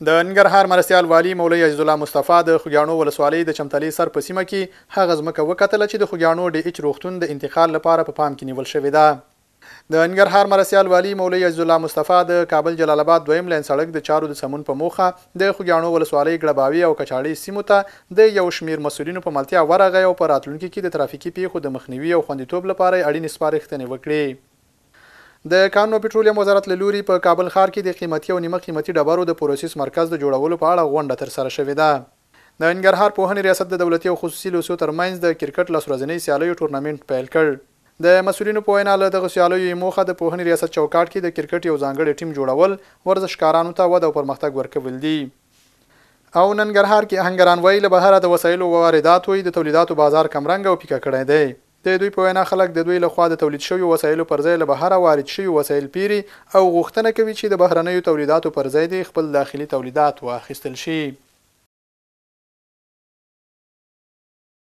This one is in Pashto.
د ننګرهار مرستیال والي مولوي عزیزالله مصطفی د خوږیاڼو ولسوالۍ د چمتلې سر په سیمه کې هغه ځمکه وکتله چې د خوږیاڼو ډي اچ روغتون د انتقال لپاره په پام کې نیول شوې ده. د ننګرهار مرستیال والي مولوي عزیزالله مصطفی د کابل جلال اباد دویم لین سړک د چارو د سمون په موخه د خوږیاڼو ولسوالۍ ګړباوې او کچاړې سیمو ته د یو شمېر مسؤلینو په ملتیا ورغی او په راتلونکي کې د ترافیکي پېښو د مخنیوي او خوندیتوب لپاره یې اړینې سپارښتنې وکړې. د کانونو او پټرولیم وزارت له لوري په کابل ښار کې د قیمتي او نیمه قیمتي ډبرو د پروسس مرکز د جوړولو په اړه غونډه ترسره شوې ده. د ننګرهار پوهنې ریاست د دولتي او خصوصي لوسو ترمنځ د کرکټ لس ورځنۍ سیالیو ټورنمنټ پیل کړ. د مسؤلینو په وینا له دغو سیالیو یې موخه د پوهنې ریاست چوکاټ کې د کرکټ یو ځانګړی ټیم جوړول، ورزشکارانو ته وده او پرمختګ ورکول دي. او ننګرهار کې اهنګران وايي، له بهره د وسایلو وارداتو یې د تولیداتو بازار کمرنګه او پیکه کړی دی. د دوی په وینا خلک د دوی له خوا د تولید شویو وسایلو پر ځای له بهره وارد شوي وسایل پېري او غوښتنه کوي چې د بهرنیو تولیداتو پر ځای دې خپل داخلي تولیدات واخیستل شي.